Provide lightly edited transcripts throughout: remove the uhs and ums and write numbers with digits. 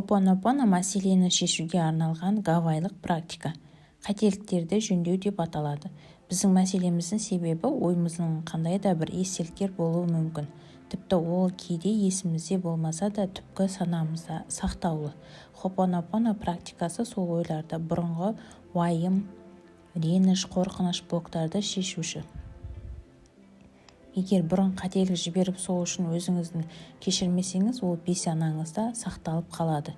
Хоопонопоно — мәселені шешуге арналған гавайлық практика. Қателіктерді жөндеу деп аталады. Біздің мәселеміздің себебі ойымыздың қандай да бір естеліктер болуы мүмкін. Тіпті ол кейде есімізде болмаса да, түпкі санамызда сақтаулы. Хоопонопоно практикасы сол ойларды, бұрынғы уайым, реніш, қорқыныш, блоктарды шешуші. Егер бұрын қателік жіберіп, сол үшін өзіңізді кешірмесеңіз, ол бейсанаңызда сақталып қалады.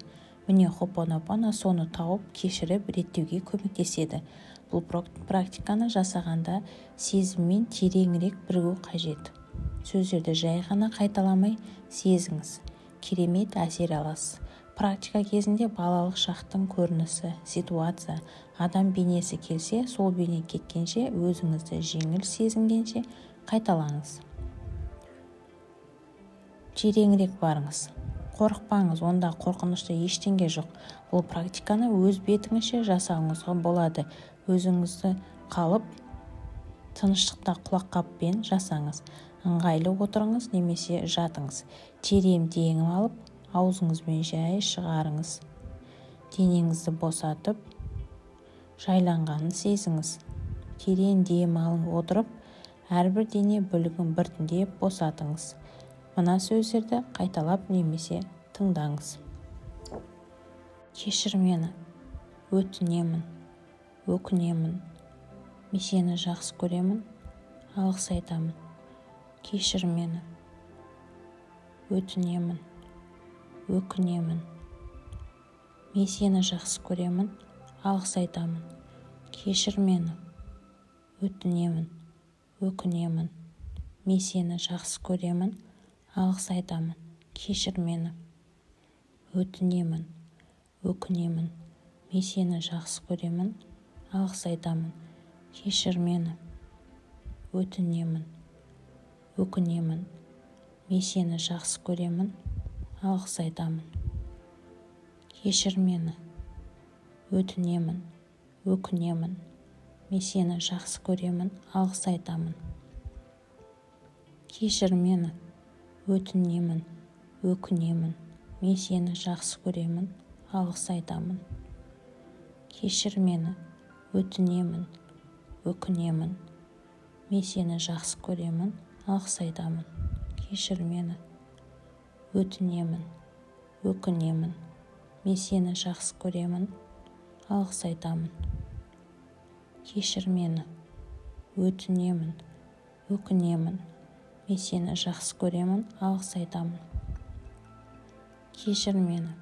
Міне, Хоопонопоно соны тауып, кешіріп, реттеуге көмектеседі. Бұл практиканы жасағанда сезіммен тереңірек бірігу қажет. Сөздерді жай ғана қайталамай, сезіңіз. Керемет әсер аласыз. Практика кезінде балалық шақтың көрінісі, ситуация, адам бейнесі келсе, сол бейне кеткенше, өзіңізді жеңіл сезінгенше қайталаңыз. Тереңірек барыңыз. Қорықпаңыз, онда қорқынышты ештеңе жоқ. Бұл практиканы өз бетіңізше жасауыңызға болады. Өзіңізді қалып, тыныштықта, құлаққаппен жасаңыз. Ыңғайлы отырыңыз немесе жатыңыз. Терең дем алып, аузыңызбен жай шығарыңыз. Денеңізді босатып, жайланғанын сезіңіз. Терең дем алып отырып, әрбір дене бөлігін біртіндеп босатыңыз. Мына сөздерді қайталап немесе тыңдаңыз: Кешір мені, өтінемін, өкінемін. Мен сені жақсы көремін, алғыс айтамын. Кешір мені, өтінемін, өкінемін. Мен сені жақсы көремін, алғыс айтамын. Кешір мені, өтінемін, өкінемін. Мен сені жақсы көремін, алғыс айтамын. Кешір мені, өтінемін, өкінемін. Мен сені жақсы көремін, алғыс айтамын. Кешір мені, өтінемін, өкінемін. Мен сені жақсы көремін, алғыс айтамын. Кешір мені, өтінемін, өкінемін. Мен сені жақсы көремін, алғыс айтамын. Кешір мені, өтінемін, өкінемін. Мен сені жақсы көремін, алғыс айтамын. Кешір мені, өтінемін, өкінемін. Мен сені жақсы көремін, алғыс айтамын. Кешір мені, өтінемін, өкінемін. Мен сені жақсы көремін, алғыс айтамын. Кешір мені, өтінемін, өкінемін. Мен сені жақсы көремін, алғыс айтамын. Кешір мені,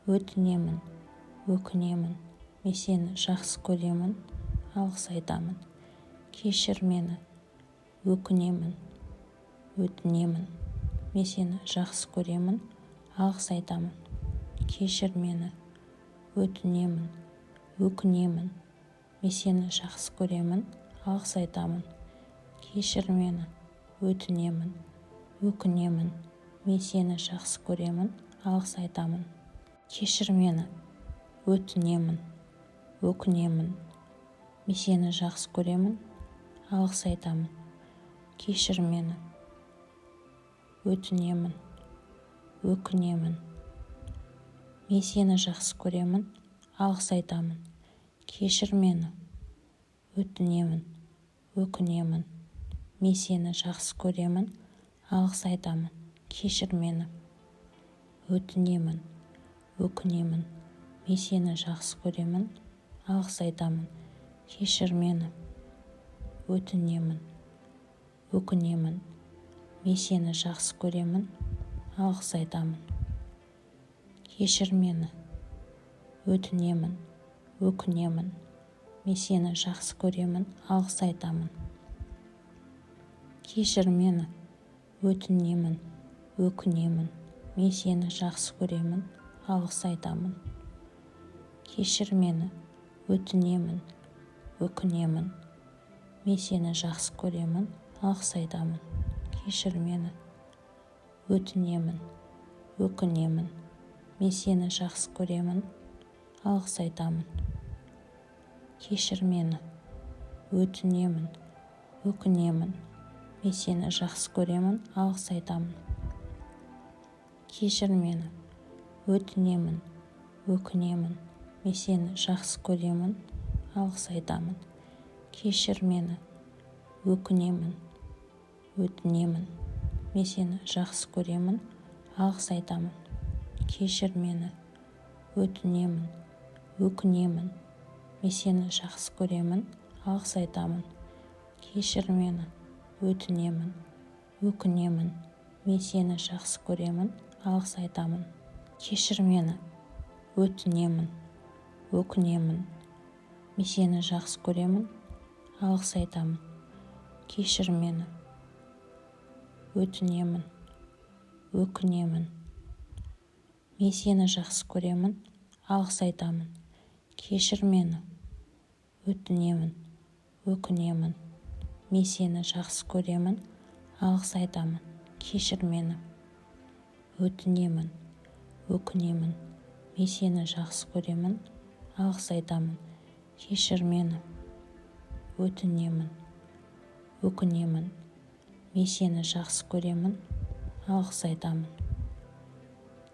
өтінемін, өкінемін. Мен сені жақсы көремін, алғыс айтамын. Кешір мені, өкінемін, өтінемін. Мен сені жақсы көремін, алғыс айтамын. Кешір мені, өтінемін, өкінемін. Мен сені жақсы көремін, алғыс айтамын. Кешір мені, өтінемін, өкінемін. Мен сені жақсы көремін, алғыс айтамын. Кешір мені, өтінемін, өкінемін. Мен сені жақсы көремін, алғыс айтамын. Кешір мені, өтінемін, өкінемін. Мен сені жақсы көремін, алғыс айтамын. Кешір мені, өтінемін, өкінемін. Мен сені жақсы көремін, алғыс айтамын. Кешір мені, өтінемін, өкінемін. Мен сені жақсы көремін, алғыс айтамын. Кешір мені, өтінемін, өкінемін. Мен сені жақсы көремін, алғыс айтамын. Кешір мені, өтінемін, өкінемін. Мен сені жақсы көремін, алғыс айтамын. Кешір мені, өтінемін, өкінемін. Мен сені жақсы көремін, алғыс айтамын. Кешір мені, өтінемін, өкінемін. Мен сені жақсы көремін, алғыс айтамын. Кешір мені, өтінемін, өкінемін. Мен сені жақсы көремін, алғыс айтамын. Кешір мені, өтінемін, өкінемін. Мен сені жақсы көремін, алғыс айтамын. Кешір мені, Өтінемін, өкінемін, мен сені жақсы көремін, алғыс айтамын. Кешір мені, өкінемін, өтінемін, мен сені жақсы көремін, алғыс айтамын. Кешір мені, өтінемін, өкінемін, мен сені жақсы көремін, алғыс айтамын. Кешір мені, өтінемін, өкінемін, мен сені жақсы көремін, алғыс айтамын. Кешір мені, өтінемін, өкінемін, мен сені жақсы көремін, алғыс айтамын. Кешір мені, өтінемін, өкінемін, мен сені жақсы көремін, алғыс айтамын. Кешір мені, өтінемін, өкінемін, мен сені жақсы көремін, алғыс айтамын. Кешір мені, өтінемін, өкінемін, мен сені жақсы көремін, алғыс айтамын. Кешір мені, өтінемін, өкінемін, мен сені жақсы көремін, алғыс айтамын.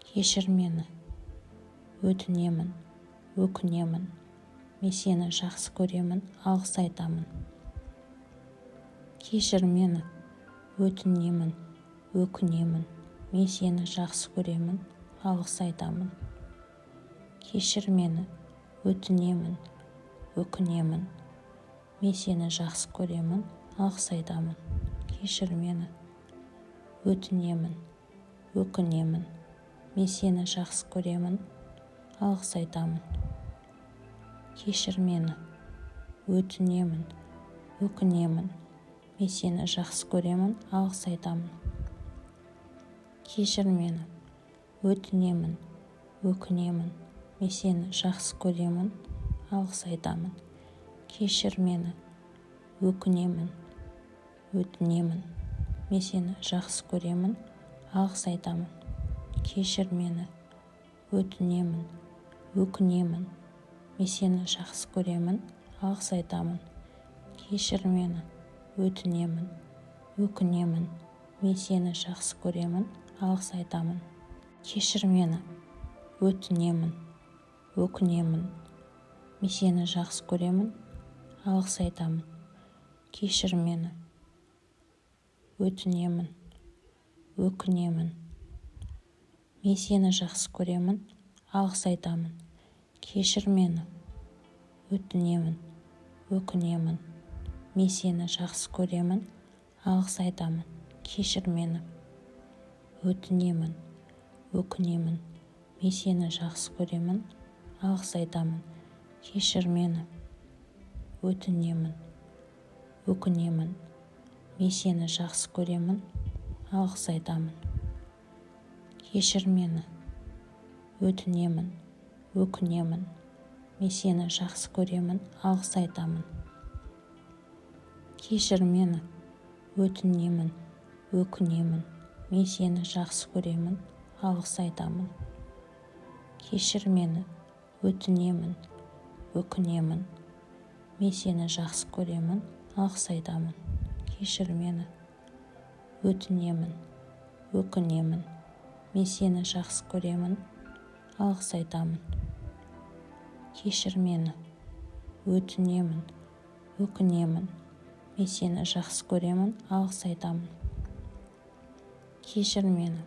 Кешір мені, өтінемін, өкінемін, мен сені жақсы көремін, алғыс айтамын. Кешір мені, өтінемін, өкінемін, мен сені жақсы көремін, алғыс айтамын. Кешір мені, өтінемін, өкінемін, мен сені жақсы көремін, алғыс айтамын. Кешір мені, өтінемін, өкінемін, мен сені жақсы көремін, алғыс айтамын. Кешір мені, өтінемін, өкінемін, мен сені жақсы көремін, алғыс айтамын. Кешір мені, өтінемін, өкінемін, мен сені жақсы көремін, алғыс айтамын. Кешір мені, өкінемін, өтінемін, мен сені жақсы көремін, алғыс айтамын. Кешір мені, өтінемін, өкінемін, мен сені жақсы көремін, алғыс айтамын. Кешір мені, өтінемін, өкінемін, мен сені жақсы көремін, алғыс айтамын. Кешір мені, өтінемін, өкінемін, мен сені жақсы көремін, алғыс айтамын. Кешір мені, өтінемін, өкінемін, мен сені жақсы көремін, алғыс айтамын. Кешір мені, өтінемін, өкінемін, мен сені жақсы көремін, алғыс айтамын. Кешір мені, өтінемін, өкінемін, мен сені жақсы көремін, алғыс айтамын. Кешір мені, өтінемін, өкінемін, мен сені жақсы көремін, алғыс айтамын. Кешір мені, өтінемін, өкінемін, мен сені жақсы көремін, алғыс айтамын. Кешір мені, өтінемін, өкінемін, мен сені жақсы көремін, алғыс айтамын. Кешір мені, өтінемін, өкінемін, мен сені жақсы көремін, алғыс айтамын. Кешір мені, өтінемін, өкінемін, мен сені жақсы көремін, алғыс айтамын. Кешір мені, өтінемін, өкінемін, мен сені жақсы көремін, алғыс айтамын. Кешір мені,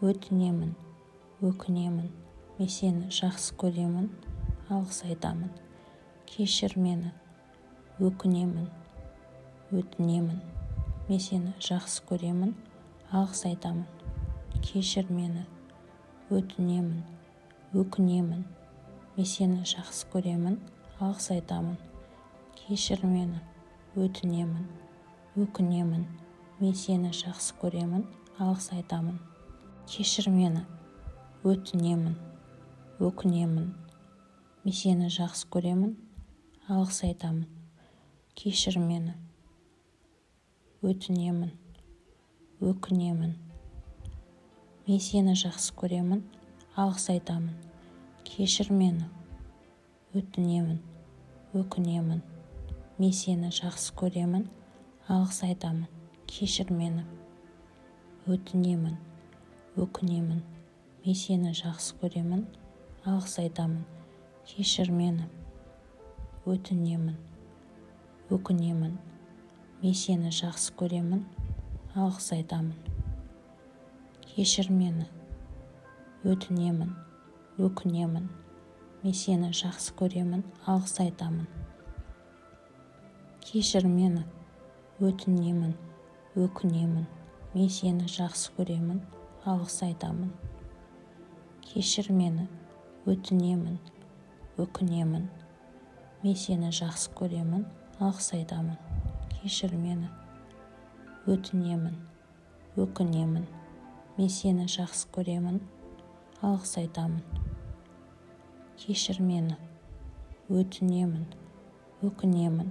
өтінемін, өкінемін, мен сені жақсы көремін, алғыс айтамын. Кешір мені, өкінемін, өтінемін, мен сені жақсы көремін, алғыс айтамын. Кешір мені, өтінемін, өкінемін, мен сені жақсы көремін, алғыс айтамын. Кешір мені, өтінемін, өкінемін, мен сені жақсы көремін, алғыс айтамын. Кешір мені, өтінемін, өкінемін, мен сені жақсы көремін, алғыс айтамын. Кешір мені, өтінемін, өкінемін, мен сені жақсы көремін, алғыс айтамын. Кешір мені, өтінемін, өкінемін, мен сені жақсы көремін, алғыс айтамын. Кешір мені, өтінемін, өкінемін, Мен сені жақсы көремін, алғыс айтамын. Кешір мені. Өтінемін. Өкінемін. Мен сені жақсы көремін, алғыс айтамын. Кешір мені. Өтінемін. Өкінемін. Мен сені жақсы көремін, алғыс айтамын. Кешір мені. Өтінемін. Өкінемін. Мен сені жақсы көремін, алғыс айтамын. Кешір мені. Өтінемін. Өкінемін. Мен сені жақсы көремін, алғыс айтамын. Кешір мені. Өтінемін. Өкінемін. Мен сені жақсы көремін, алғыс айтамын. Кешір мені. Өтінемін. Өкінемін.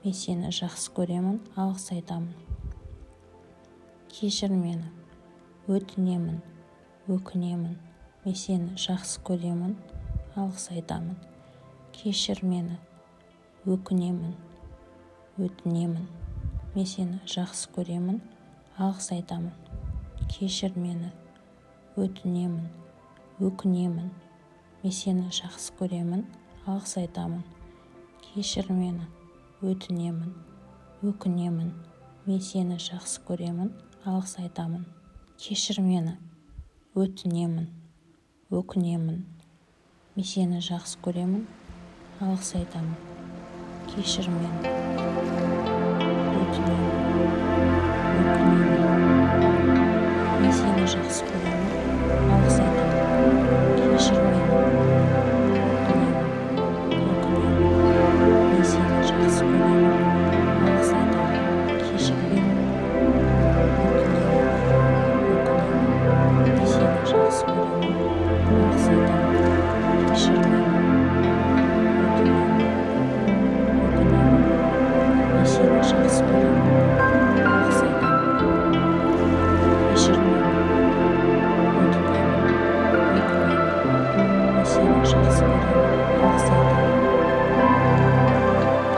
Мен сені жақсы көремін, алғыс айтамын. Кешір мені. Өтінемін. Өкінемін. Мен сені жақсы көремін, алғыс айтамын. Кешір мені. Өкінемін. Өтінемін. Мен сені жақсы көремін, алғыс айтамын. Кешір мені. Өтінемін. Өкінемін. Мен сені жақсы көремін, алғыс айтамын. Кешір мені. Өтінемін. Өкінемін. Мен сені жақсы көремін, алғыс айтамын. Кешір мені. Өтінемін. Өкінемін. Мен сені жақсы көремін, алғыс айтамын. Кешір мені. Өтінемін. Өкінемін. Мен сені жақсы көремін, алғыс айтамын. Кешір мені. Өтінемін. Өкінемін. Мен сені жақсы көремін, алғыс айтамын. Кешір мені. Өтінемін. Өкінемін. Мен сені жақсы көремін, алғыс айтамын. Кешір мені. Өтінемін. Өкінемін. Мен сені жақсы көремін, алғыс айтамын. Кешір мені. Өтінемін. Өкінемін. Мен сені жақсы көремін, алғыс айтамын. Кешір мені. Өтінемін. Өкінемін. Мен сені жақсы көремін, алғыс айтамын. Кешір мені. Өтінемін. Өкінемін. Мен сені жақсы көремін, алғыс айтамын.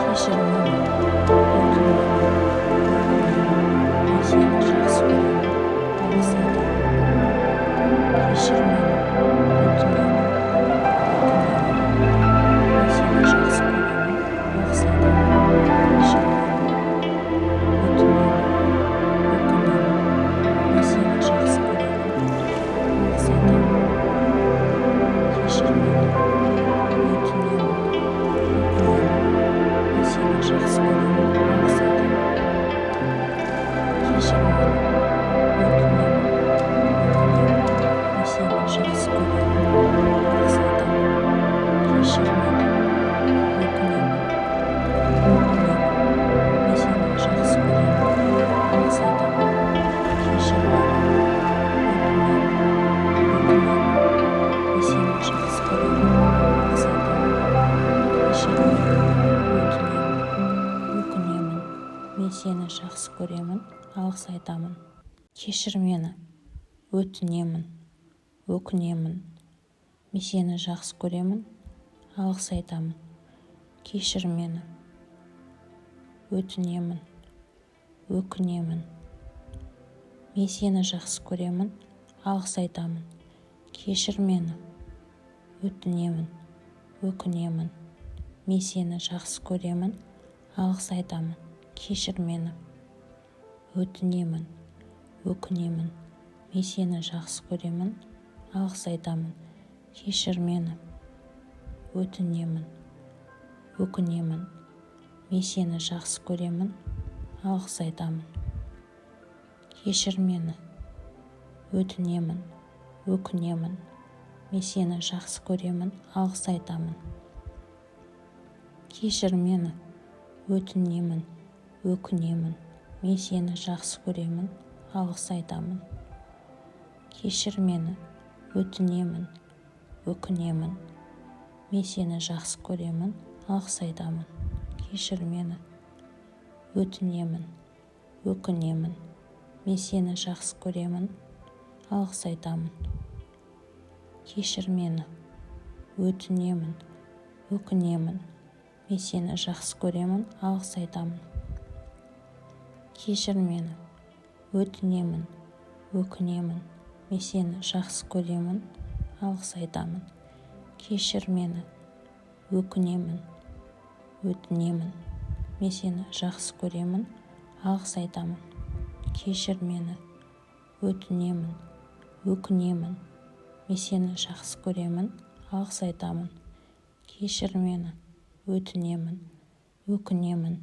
Кешір мені. Өтінемін. Өкінемін. Мен сені жақсы көремін, алғыс айтамын. Кешір мені. Өтінемін. Өкінемін. Мен сені жақсы көремін, алғыс айтамын. Кешір мені. Өтінемін. Өкінемін. Мен сені жақсы көремін, алғыс айтамын. Кешір мені. Өтінемін. Өкінемін. Мен сені жақсы көремін, алғыс айтамын. Кешір мені. Өтінемін. Өкінемін. Мен сені жақсы көремін, алғыс айтамын. Кешір мені. Өтінемін. Өкінемін. Мен сені жақсы көремін, алғыс айтамын. Кешір мені. Өтінемін. Өкінемін. Мен сені жақсы көремін, алғыс айтамын. Кешір мені. Өтінемін. Өкінемін. Мен сені жақсы көремін, алғыс айтамын. Кешір мені. Өтінемін. Өкінемін. Мен сені жақсы көремін, алғыс айтамын. Кешір мені. Өтінемін. Өкінемін. Мен сені жақсы көремін, алғыс айтамын. Кешір мені. Өтінемін. Өкінемін. Мен сені жақсы көремін, алғыс айтамын. Кешір мені. Өтінемін. Өкінемін. Мен сені жақсы көремін, алғыс айтамын. Кешір мені. Өтінемін. Өкінемін. Мен сені жақсы көремін, алғыс айтамын. Кешір мені. Өтінемін. Өкінемін. Мен сені жақсы көремін, алғыс айтамын. Кешір мені. Өтінемін. Өкінемін. Мен сені жақсы көремін, алғыс айтамын. Кешір мені. Өтінемін. Өкінемін. Мен сені жақсы көремін, алғыс айтамын. Кешір мені. Өтінемін. Өкінемін. Мен сені жақсы көремін, алғыс айтамын. Кешір мені, өкінемін, өтінемін. Мен сені жақсы көремін, алғыс айтамын. Кешір мені, өтінемін, өкінемін. Мен сені жақсы көремін, алғыс айтамын. Кешір мені, өтінемін, өкінемін.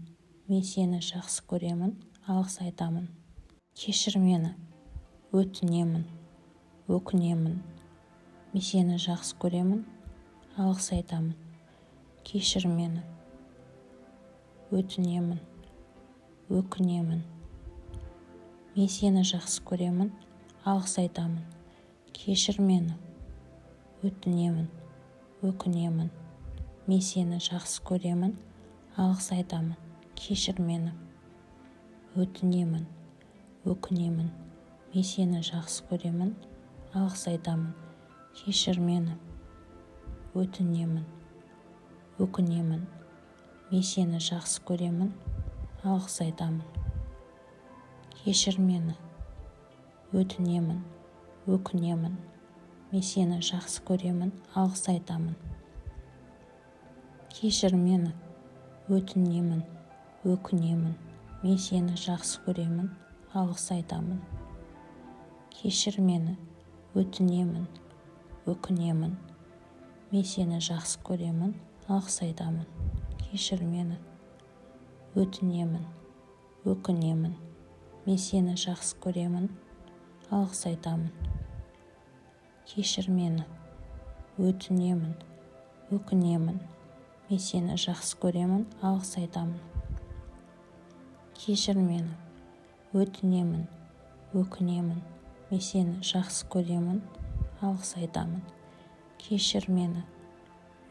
Мен сені жақсы көремін, алғыс айтамын. Кешір мені, өтінемін, өкінемін. Мен сені жақсы көремін, алғыс айтамын. Кешір мені, өтінемін, өкінемін. Мен сені жақсы көремін, алғыс айтамын. Кешір мені, өтінемін, өкінемін. Мен сені жақсы көремін, алғыс айтамын. Кешір мені, өтінемін, өкінемін. Мен сені жақсы көремін, алғыс айтамын. Кешір мені, өтінемін, өкінемін. Мен сені жақсы көремін, алғыс айтамын. Кешір мені, өтінемін, өкінемін. Мен сені жақсы көремін, алғыс айтамын. Кешір мені, өтінемін, өкінемін. Мен сені жақсы көремін, алғыс айтамын. Кешір мені, өтінемін, өкінемін. Мен сені жақсы көремін, алғыс айтамын. Кешір мені, өтінемін, өкінемін. Мен сені жақсы көремін, алғыс айтамын. Кешір мені, өтінемін, өкінемін. Мен сені жақсы көремін, алғыс айтамын. Кешір мені, өтінемін, өкінемін. Мен сені жақсы көремін, алғыс айтамын. Кешір мені,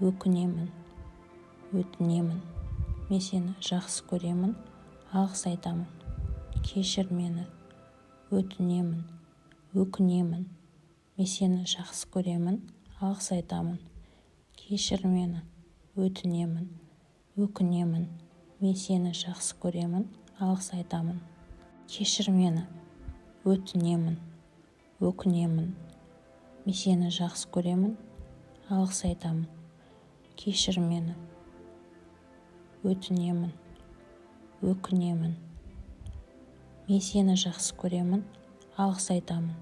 өкінемін, өтінемін. Мен сені жақсы көремін, алғыс айтамын. Кешір мені, өтінемін, өкінемін. Мен сені жақсы көремін, алғыс айтамын. Кешір мені, өтінемін, өкінемін. Мен сені жақсы көремін, алғыс айтамын. Кешір мені, өтінемін, өкінемін. Мен сені жақсы көремін, алғыс айтамын. Кешір мені, өтінемін, өкінемін. Мен сені жақсы көремін, алғыс айтамын.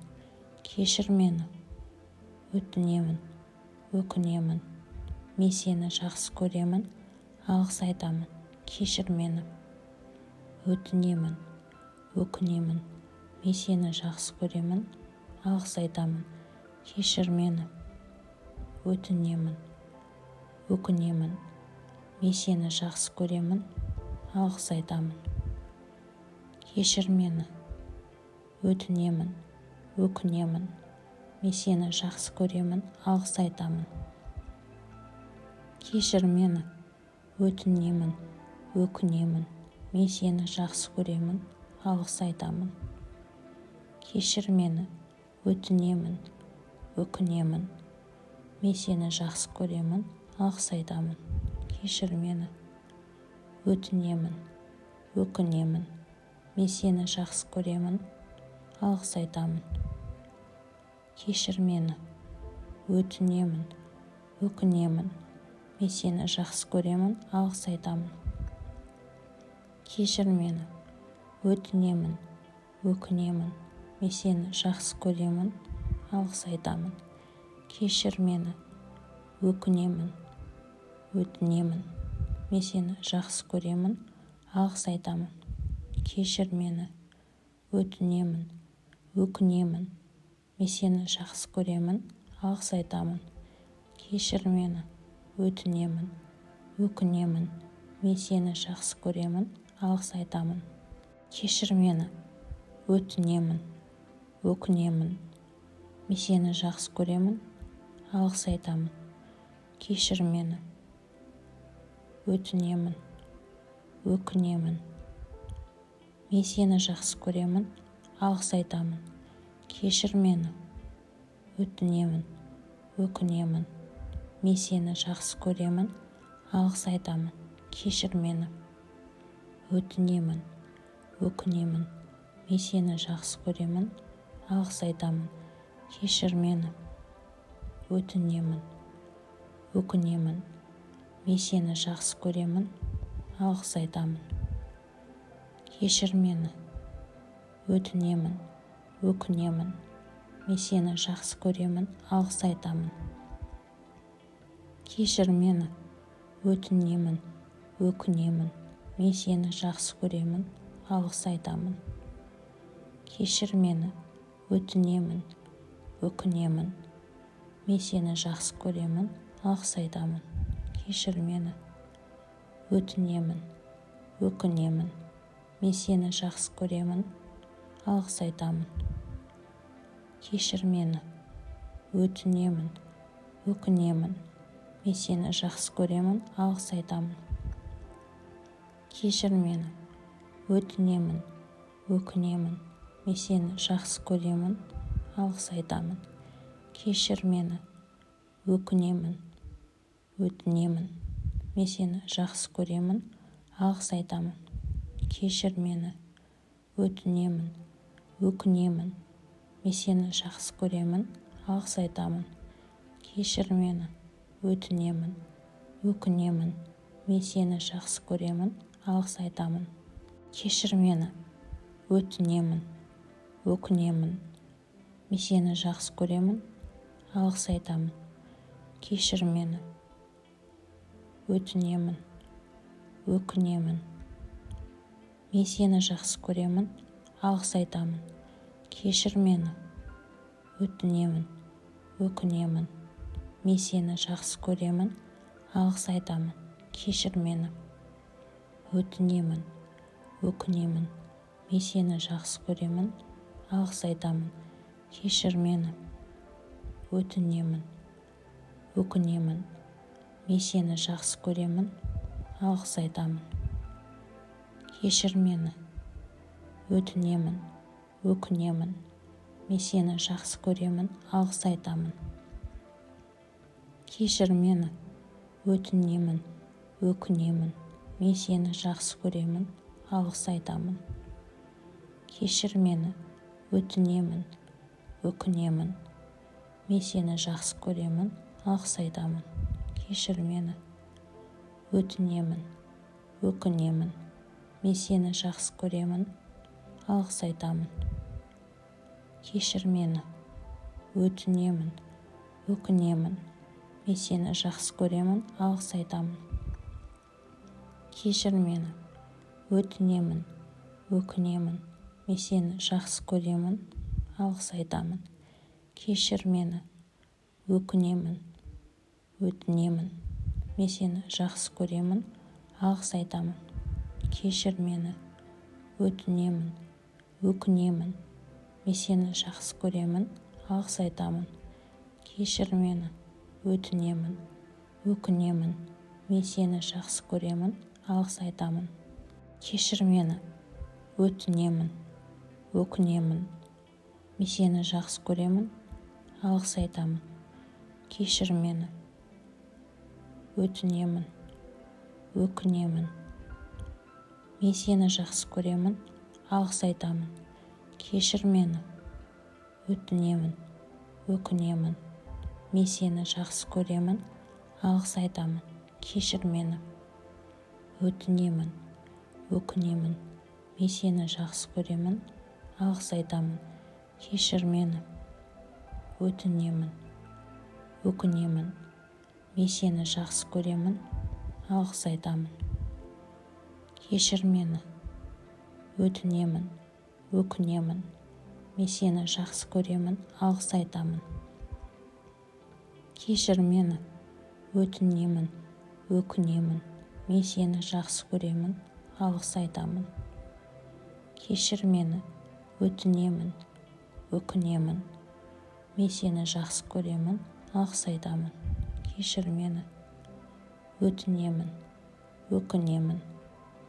Кешір мені, өтінемін, өкінемін. Мен сені жақсы көремін, алғыс айтамын. Кешір мені, өтінемін, өкінемін. Мен сені жақсы көремін, алғыс айтамын. Кешір мені, өтінемін, өкінемін. Мен сені жақсы көремін, алғыс айтамын. Кешір мені, өтінемін, өкінемін. Мен сені жақсы көремін, алғыс айтамын. Кешір мені, өтінемін, өкінемін. Мен сені жақсы көремін, алғыс айтамын. Кешір мені, өтінемін, өкінемін. Мен сені жақсы көремін, алғыс айтамын. Кешір мені, өтінемін, өкінемін. Мен сені жақсы көремін, алғыс айтамын. Кешір мені, өтінемін, өкінемін. Мен сені жақсы көремін, алғыс айтамын. Кешір мені, өтінемін, өкінемін. Мен сені жақсы көремін, алғыс айтамын. Кешір мені, өкінемін, өтінемін. Мен сені жақсы көремін, алғыс айтамын. Кешір мені, өтінемін, өкінемін. Мен сені жақсы көремін, алғыс айтамын. Кешір мені, өтінемін, өкінемін. Мен сені жақсы көремін, алғыс айтамын. Кешір мені, өтінемін, өкінемін. Мен сені жақсы көремін, алғыс айтамын. Кешір мені, өтінемін, өкінемін. Мен сені жақсы көремін, алғыс айтамын. Кешір мені, өтінемін, өкінемін. Мен сені жақсы көремін, алғыс айтамын. Кешір мені, өтінемін, өкінемін. Мен сені жақсы көремін, алғыс айтамын. Кешір мені, өтінемін, өкінемін. Мен сені жақсы көремін, алғыс айтамын. Кешір мені, өтінемін, өкінемін. Мен сені жақсы көремін, алғыс айтамын. Кешір мені, өтінемін, өкінемін. Мен сені жақсы көремін, алғыс айтамын. Кешір мені, өтінемін, өкінемін. Мен сені жақсы көремін, алғыс айтамын. Кешір мені, өтінемін, өкінемін. Мен сені жақсы көремін, алғыс айтамын. Кешір мені, өтінемін, өкінемін. Мен сені жақсы көремін, алғыс айтамын. Кешір мені, өтінемін, өкінемін. Мен сені жақсы көремін, алғыс айтамын. Кешір мені, өкінемін, өтінемін. Мен сені жақсы көремін, алғыс айтамын. Кешір мені, өтінемін, өкінемін. Мен сені жақсы көремін, алғыс айтамын. Кешір мені, өтінемін, өкінемін. Мен сені жақсы көремін, алғыс айтамын. Кешір мені, өтінемін, өкінемін. Мен сені жақсы көремін, алғыс айтамын. Кешір мені, өтінемін, өкінемін. Мен сені жақсы көремін, алғыс айтамын. Кешір мені, өтінемін, өкінемін. Мен сені жақсы көремін, алғыс айтамын. Кешір мені, өтінемін, өкінемін. Мен сені жақсы көремін, алғыс айтамын. Кешір мені, өтінемін, өкінемін. Мен сені жақсы көремін, алғыс айтамын. Кешір мені, өтінемін, өкінемін. Мен сені жақсы көремін, алғыс айтамын. Кешір мені, өтінемін, өкінемін. Мен сені жақсы көремін, алғыс айтамын. Кешір мені, өтінемін, өкінемін. Мен сені жақсы көремін, алғыс айтамын. Кешір мені, өтінемін, өкінемін. Мен сені жақсы көремін, алғыс айтамын. Кешір мені, өтінемін, өкінемін. Мен сені жақсы көремін, алғыс айтамын. Кешір мені, өтінемін, өкінемін. Мен сені жақсы көремін, алғыс айтамын. Кешір мені, өкінемін, өтінемін. Мен сені жақсы көремін, алғыс айтамын. Кешір мені, өтінемін, өкінемін. Мен сені жақсы көремін, алғыс айтамын. Кешір мені, өтінемін, өкінемін. Мен сені жақсы көремін, алғыс айтамын. Кешір мені, өтінемін, өкінемін. Мен сені жақсы көремін, алғыс айтамын. Кешір мені, өтінемін, өкінемін. Мен сені жақсы көремін, алғыс айтамын. Кешір мені, өтінемін, өкінемін. Мен сені жақсы көремін, алғыс айтамын. Кешір мені, өтінемін, өкінемін. Мен сені жақсы көремін, алғыс айтамын. Кешір мені, өтінемін, өкінемін. Мен сені жақсы көремін, алғыс айтамын. Кешір мені, өтінемін, өкінемін. Мен сені жақсы көремін, алғыс айтамын. Кешір мені, өтінемін, өкінемін. Мен сені жақсы көремін, алғыс айтамын. Кешір мені, өтінемін, өкінемін. Мен сені жақсы көремін, алғыс айтамын. Кешір мені, өтінемін, өкінемін.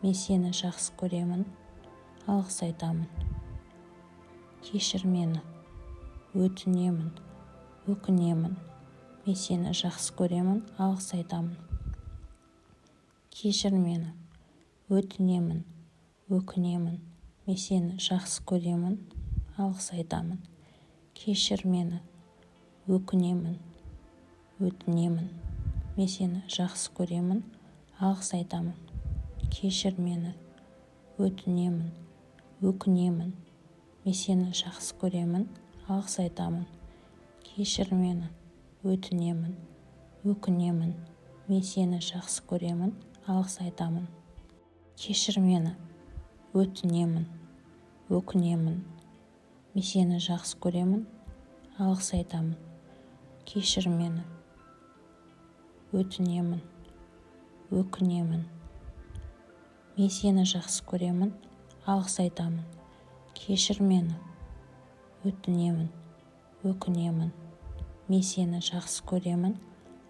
Мен сені жақсы көремін, алғыс айтамын. Кешір мені, өтінемін, өкінемін. Мен сені жақсы көремін, алғыс айтамын. Кешір мені, өтінемін, өкінемін. Мен сені жақсы көремін, алғыс айтамын. Кешір мені, Өкінемін, өтінемін, мен сені жақсы көремін, алғыс айтамын. Кешір мені, өтінемін, өкінемін, мен сені жақсы көремін, алғыс айтамын. Кешір мені, өтінемін, өкінемін, мен сені жақсы көремін, алғыс айтамын. Кешір мені, өтінемін, өкінемін, мен сені жақсы көремін, алғыс айтамын. Кешір мені, өтінемін, өкінемін, мен сені жақсы көремін, алғыс айтамын. Кешір мені, өтінемін, өкінемін, мен сені жақсы көремін,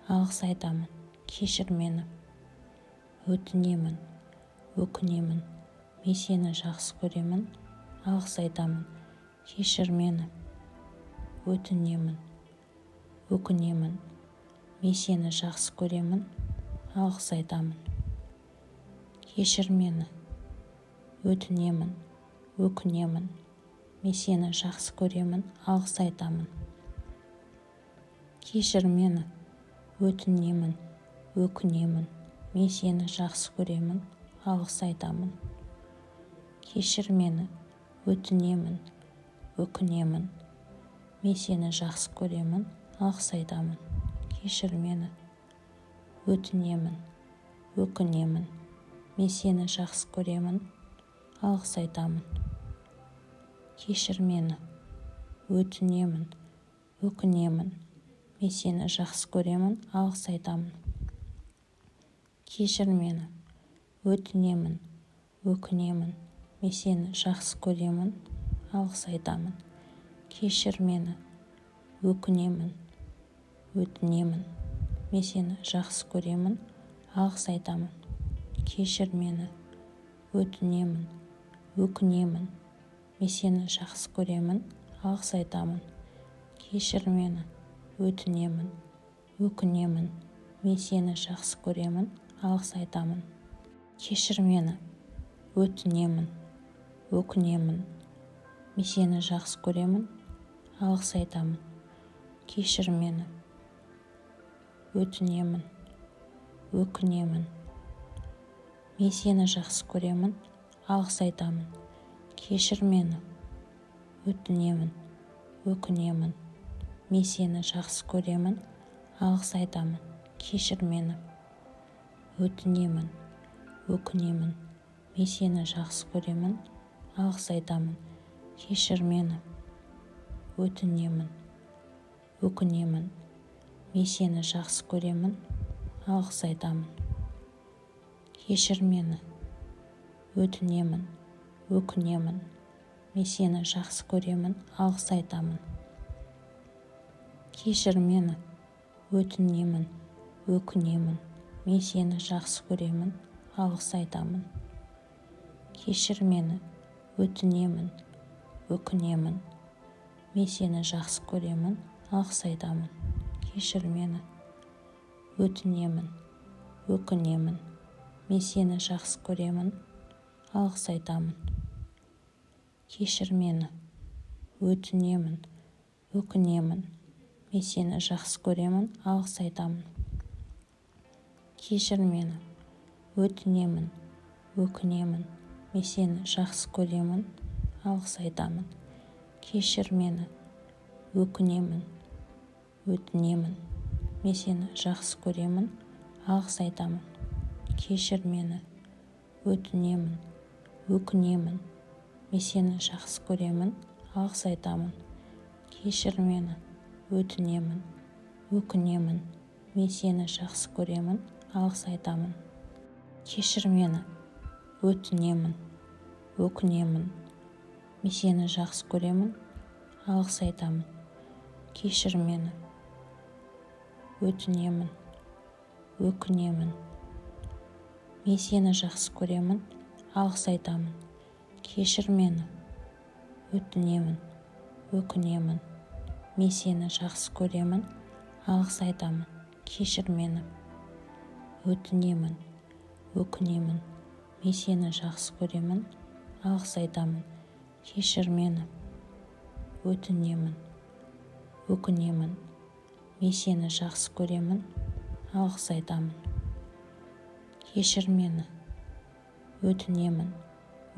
алғыс айтамын. Кешір мені, өтінемін, өкінемін, мен сені жақсы көремін, алғыс айтамын. Кешір мені, өтінемін, өкінемін, мен сені жақсы көремін, алғыс айтамын. Кешір мені, өтінемін, өкінемін, мен сені жақсы көремін, алғыс айтамын. Кешір мені, өтінемін, өкінемін, мен сені жақсы көремін, алғыс айтамын. Кешір мені, өтінемін, өкінемін, мен сені жақсы көремін, алғыс айтамын. Кешір мені, өтінемін, өкінемін, мен сені жақсы көремін, алғыс айтамын. Кешір мені, өтінемін, өкінемін, мен сені жақсы көремін, алғыс айтамын. Кешір мені, өтінемін, өкінемін, мен сені жақсы көремін, алғыс айтамын. Кешір мені, өкінемін, өтінемін, мен сені жақсы көремін, алғыс айтамын. Кешір мені, өтінемін, өкінемін, мен сені жақсы көремін, алғыс айтамын. Кешір мені, өтінемін, өкінемін, мен сені жақсы көремін, алғыс айтамын. Кешір мені, өтінемін, өкінемін, мен сені жақсы көремін, алғыс айтамын. Кешір мені, өтінемін, өкінемін, мен сені жақсы көремін, алғыс айтамын. Кешір мені, өтінемін, өкінемін, мен сені жақсы көремін, алғыс айтамын. Кешір мені, өтінемін, өкінемін, мен сені жақсы көремін, алғыс айтамын. Кешір мені, өтінемін, өкінемін, мен сені жақсы көремін, алғыс айтамын. Кешір мені, өтінемін, өкінемін, мен сені жақсы көремін, алғыс айтамын. Кешір мені, өтінемін, өкінемін, мен сені жақсы көремін, алғыс айтамын. Кешір мені, өтінемін, өкінемін, мен сені жақсы көремін, алғыс айтамын. Кешір мені, өтінемін, өкінемін, мен сені жақсы көремін, алғыс айтамын. Кешір мені, өтінемін, өкінемін, мен сені жақсы көремін, алғыс айтамын. Кешір мені, өтінемін, өкінемін, мен сені жақсы көремін, алғыс айтамын. Кешір мені, өкінемін, өтінемін, мен сені жақсы көремін, алғыс айтамын. Кешір мені, өтінемін, өкінемін, мен сені жақсы көремін, алғыс айтамын. Кешір мені, өтінемін, өкінемін, мен сені жақсы көремін, алғыс айтамын. Кешір мені, өтінемін, өкінемін, мен сені жақсы көремін, алғыс айтамын. Кешір мені, өтінемін, өкінемін, мен сені жақсы көремін, алғыс айтамын. Кешір мені, өтінемін, өкінемін, мен сені жақсы көремін, алғыс айтамын. Кешір мені, өтінемін, өкінемін, мен сені жақсы көремін, алғыс айтамын. Кешір мені, өтінемін, өкінемін, Мен сені жақсы көремін, алғыс айтамын. Кешір мені, өтінемін,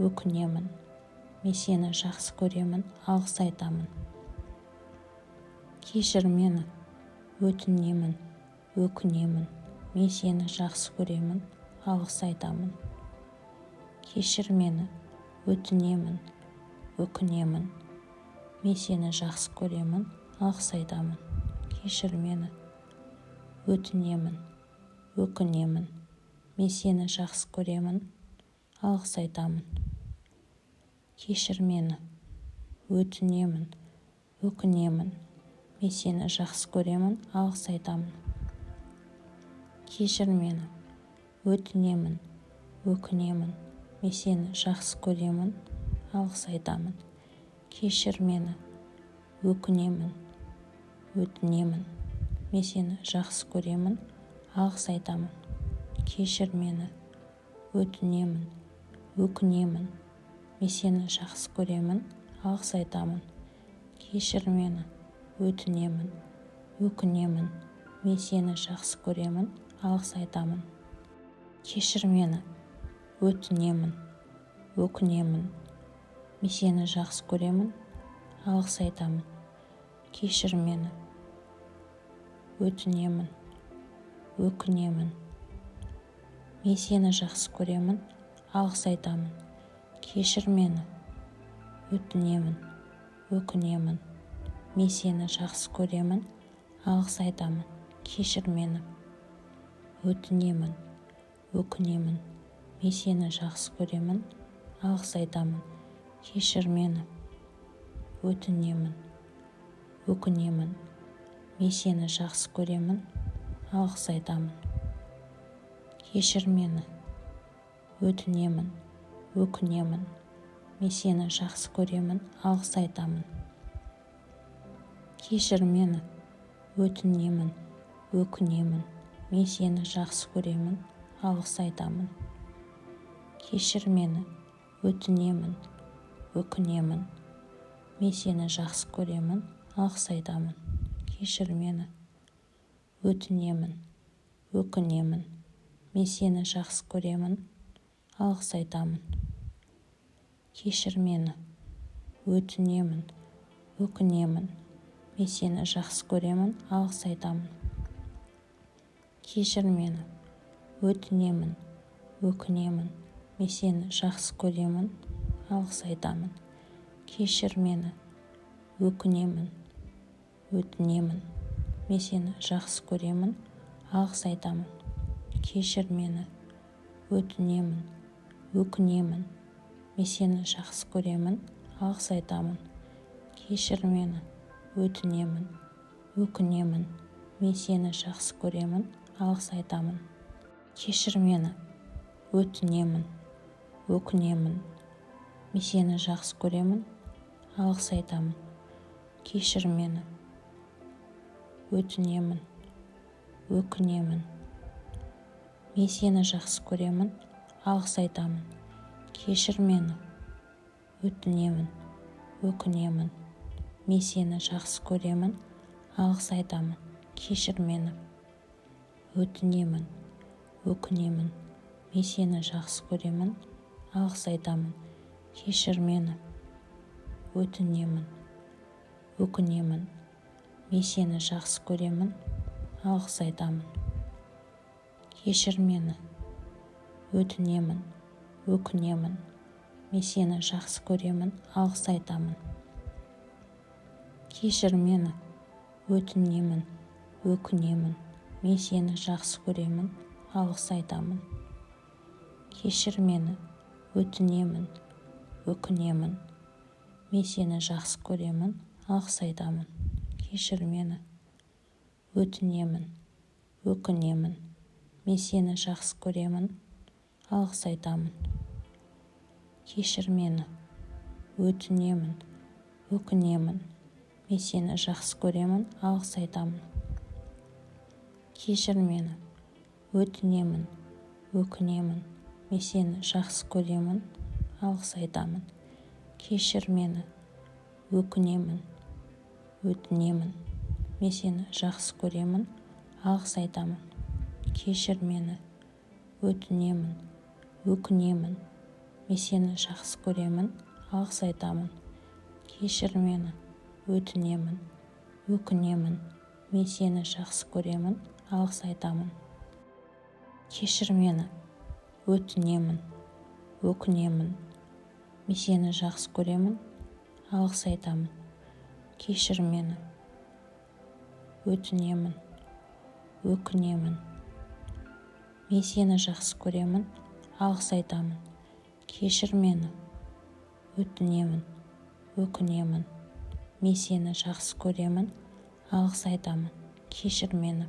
өкінемін. Мен сені жақсы көремін, алғыс айтамын. Кешір мені, өтінемін, өкінемін. Мен сені жақсы көремін, алғыс айтамын. Кешір мені, өтінемін, өкінемін. Мен сені жақсы көремін, алғыс айтамын. Кешір мені, өтінемін, өкінемін. Мен сені жақсы көремін, алғыс айтамын. Кешір мені, өтінемін, өкінемін. Мен сені жақсы көремін, алғыс айтамын. Кешір мені, өтінемін, өкінемін. Мен сені жақсы көремін, алғыс айтамын. Кешір мені, өкінемін, өтінемін. Мен сені жақсы көремін, алғыс айтамын. Кешір мені, өтінемін, өкінемін. Мен сені жақсы көремін, алғыс айтамын. Кешір мені, өтінемін, өкінемін. Мен сені жақсы көремін, алғыс айтамын. Кешір мені, өтінемін, өкінемін. Мен сені жақсы көремін, алғыс айтамын. Кешір мені, өтінемін, өкінемін. Мен сені жақсы көремін, алғыс айтамын. Кешір мені, өтінемін, өкінемін. Мен сені жақсы көремін, алғыс айтамын. Кешір мені, өтінемін, өкінемін. Мен сені жақсы көремін, алғыс айтамын. Кешір мені, өтінемін, өкінемін. Мен сені жақсы көремін, алғыс айтамын. Кешір мені, өтінемін, өкінемін. Мен сені жақсы көремін, алғыс айтамын. Кешір мені, өтінемін, өкінемін. Мен сені жақсы көремін, алғыс айтамын. Кешір мені, өтінемін, өкінемін. Мен сені жақсы көремін, алғыс айтамын. Кешір мені, өтінемін, өкінемін. Мен сені жақсы көремін, алғыс айтамын. Кешір мені, өтінемін, өкінемін. Мен сені жақсы көремін, алғыс айтамын. Кешір мені, өтінемін, өкінемін. Мен сені жақсы көремін, алғыс айтамын. Кешір мені, өкінемін, өтінемін. Мен сені жақсы көремін, алғыс айтамын. Кешір мені, өтінемін, өкінемін. Мен сені жақсы көремін, алғыс айтамын. Кешір мені, өтінемін, өкінемін. Мен сені жақсы көремін, алғыс айтамын. Кешір мені, өтінемін, өкінемін. Мен сені жақсы көремін, алғыс айтамын. Кешір мені, өтінемін, өкінемін. Мен сені жақсы көремін, алғыс айтамын. Кешір мені, өтінемін, өкінемін. Мен сені жақсы көремін, алғыс айтамын. Кешір мені, өтінемін, өкінемін. Мен сені жақсы көремін, алғыс айтамын. Кешір мені, өтінемін, өкінемін. Мен сені жақсы көремін, алғыс айтамын. Кешір мені, өтінемін, өкінемін. Мен сені жақсы көремін, алғыс айтамын. Кешір мені, өтінемін, өкінемін. Мен сені жақсы көремін, алғыс айтамын. Кешір мені, өтінемін, өкінемін. Мен сені жақсы көремін, алғыс айтамын. Кешір мені, өтінемін, өкінемін. Мен сені жақсы көремін, алғыс айтамын. Кешір мені, өтінемін, өкінемін. Мен сені жақсы көремін, алғыс айтамын. Кешір мені, өтінемін, өкінемін. Мен сені жақсы көремін, алғыс айтамын. Кешір мені, өкінемін, өтінемін. Мен сені жақсы көремін, алғыс айтамын. Кешір мені, өтінемін, өкінемін. Мен сені жақсы көремін, алғыс айтамын. Кешір мені, өтінемін, өкінемін. Мен сені жақсы көремін, алғыс айтамын. Кешір мені, өтінемін, өкінемін. Мен сені жақсы көремін, алғыс айтамын. Кешір мені, өтінемін, өкінемін. Мен сені жақсы көремін, алғыс айтамын. Кешір мені, өтінемін, өкінемін. Мен сені жақсы көремін, алғыс айтамын. Кешір мені,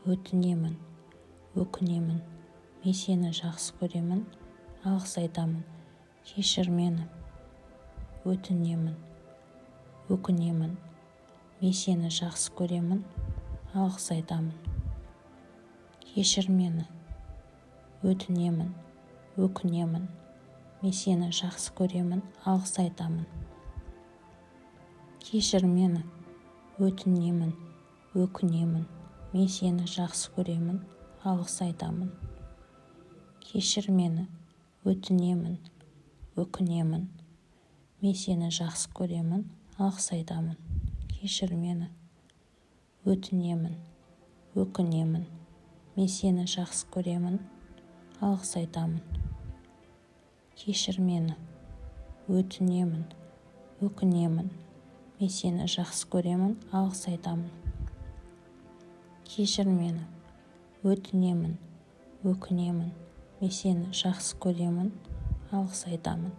өтінемін, өкінемін. Мен сені жақсы көремін, алғыс айтамын. Кешір мені, өтінемін, өкінемін. Мен сені жақсы көремін, алғыс айтамын. Кешір мені, өтінемін, өкінемін. Мен сені жақсы көремін, алғыс айтамын. Кешір мені, өтінемін, өкінемін. Мен сені жақсы көремін, алғыс айтамын. Кешір мені, өтінемін, өкінемін. Мен сені жақсы көремін, алғыс айтамын. Кешір мені, өтінемін, өкінемін. Мен сені жақсы көремін, алғыс айтамын. Кешір мені, өтінемін, өкінемін. Мен сені жақсы көремін, алғыс айтамын. Кешір мені, өтінемін, өкінемін. Мен сені жақсы көремін, алғыс айтамын.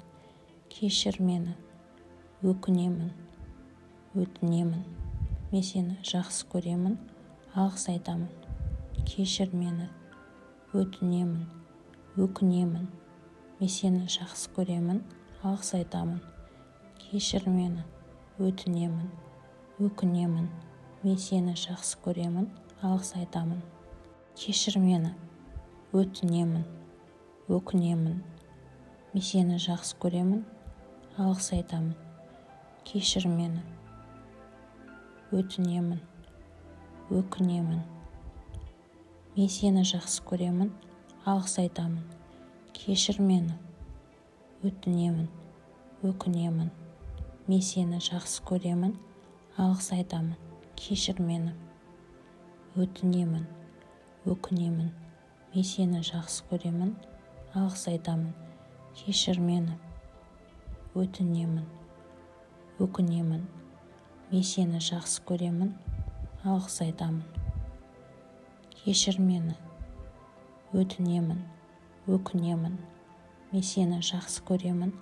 Кешір мені, өкінемін, өтінемін. Мен сені жақсы көремін, алғыс айтамын. Кешір мені, өтінемін, өкінемін. Мен сені жақсы көремін, алғыс айтамын. Кешір мені, өтінемін, өкінемін. Мен сені жақсы көремін, алғыс айтамын. Кешір мені, өтінемін, өкінемін. Мен сені жақсы көремін, алғыс айтамын. Кешір мені, өтінемін, өкінемін. Мен сені жақсы көремін, алғыс айтамын. Кешір мені, өтінемін, өкінемін. Мен сені жақсы көремін, алғыс айтамын. Кешір мені, өтінемін, өкінемін. Мен сені жақсы көремін, алғыс айтамын. Кешір мені, өтінемін, өкінемін. Мен сені жақсы көремін, алғыс айтамын. Кешір мені, өтінемін, өкінемін. Мен сені жақсы көремін.